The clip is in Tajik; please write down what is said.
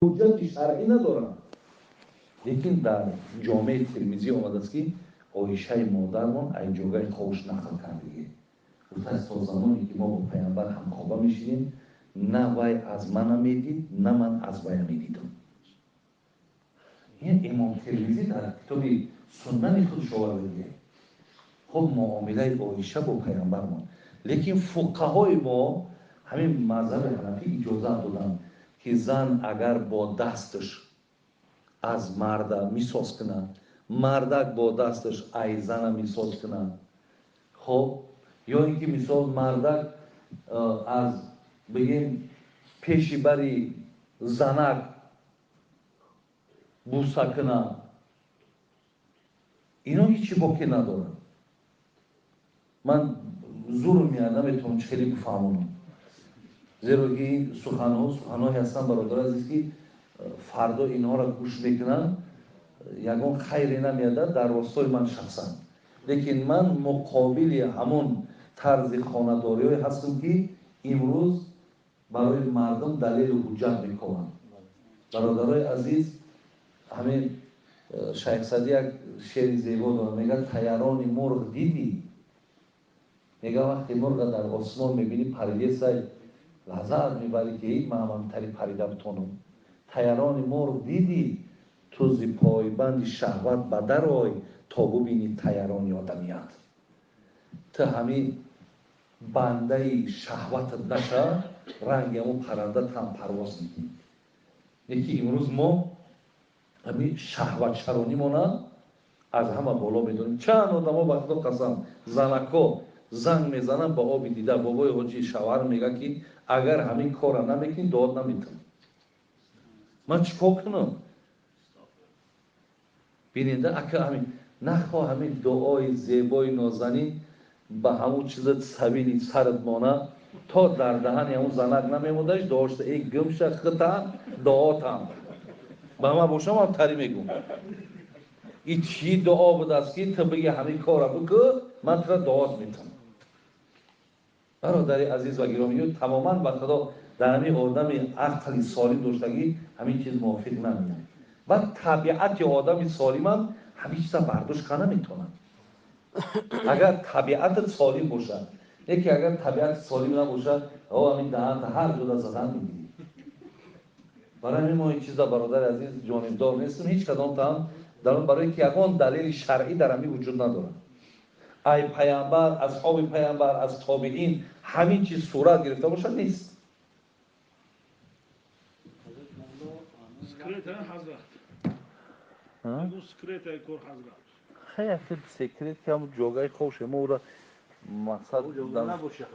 Ҳуҷҷати шаръӣ надоранд, лекин дар Ҷомеи Термизӣ омадааст, ки Оишаи модармон ай ҷогаи хобш нақл кардагӣ, гуфтааст: то замоне ки мо бо Паямбар ҳамхоба мешидем, на вай аз мана медид, на ман аз вая медидам. Ин Имом Термизӣ дар китоби Суннани худш овардагӣ. Хуб, муомилаи Оиша бо Паямбармон. Лекин фуқаҳои мо, ҳамин мазҳаби ҳанафӣ, иҷозат доданд, ки зан агар бо дасташ аз марда мисоз кунад, мардак бо дасташ ай зана мисоз кунад, хоб, ё ин ки, мисол, мардак аз, бигем, пеши бари занак буса кунад, ино ҳечи боке надорад. Ман зур меяд, наметавонам чӣ хеле бифаҳмонам, зеро ки ин суханҳо суханҳое ҳастанд, бародари азиз, ки фардо инҳоро гӯш мекунанд, ягон хайре намеядад дар ростои ман шахсан. Лекин ман муқобили ҳамон тарзи хонадориҳое ҳастам, ки имрӯз барои мардум далелу ҳуҷҷат мекунанд. Бародарои азиз, ҳамин Шайх Саъдӣ як шеъри зебо дорад, мегӯяд: «Таярони мурғ дидӣ?» Мега: вақте мурға дар осмон мебинӣ, паридесай, лаззат мебарӣ, ки ман ҳамтари парида битонам. Таярони мурғ дидӣ, ту зи пойбанди шаҳват ба дарой, то бубинӣ таярони одамият. Ту ҳамин бандаи шаҳватат наша, ранги ҳамон парранда там парвоз мекунӣ. Лекин имрӯз мо ҳамин шаҳватшаронимона аз ҳама боло медонем. Чанд одамо, ба Худо қасам, занако занг мезананд ба оби дида: «Бобои ҳоҷӣ, шавҳар мега, ки агар ҳамин корра намекунӣ, дуот наметавонӣ. Ман чӣ кор кунам?» Бинеда, ака, ҳамин нахоҳ ҳамин дуои зебои нозанин ба ҳамун чиза сабили сарат мона, то дар даҳани ҳамун занак намемодаш, дуошта эй гумша хитам дуотам ба ман бошам, ҳам тари мегум: и чӣ дуо будааст, ки ту биги ҳамин корра бикӯ, ман тура дуот метавонам? Бародари азиз ва гиромӣ, тамоман, ба Худо, дар ҳамин одами ақли солим доштагӣ ҳамин чиз мувофиқ намеяд ва табиати одами солимам ҳамин чиза бардошт карда наметавонад, агар табиатат солим бошад. Яке агар табиати солим набошад, о, ҳамин даҳанта ҳар ҷода задан мегирӣ. Барои ҳамин мо ин чиза, бародари азиз, ҷонибдор нестем ҳеҷ кадомтаам дар он, барое ки ягон далели шаръӣ дар ҳамин вуҷуд надорад. Ай Паямбар, асҳоби Паямбар, аз тобиин ҳамин чиз сурат гирифта бошад, нест. Секрет, ҳазрат? Секрет кор, ҳазрат. Хай, секрет ки ҳамун ҷогаи хобше, мо ура мақсад набошад.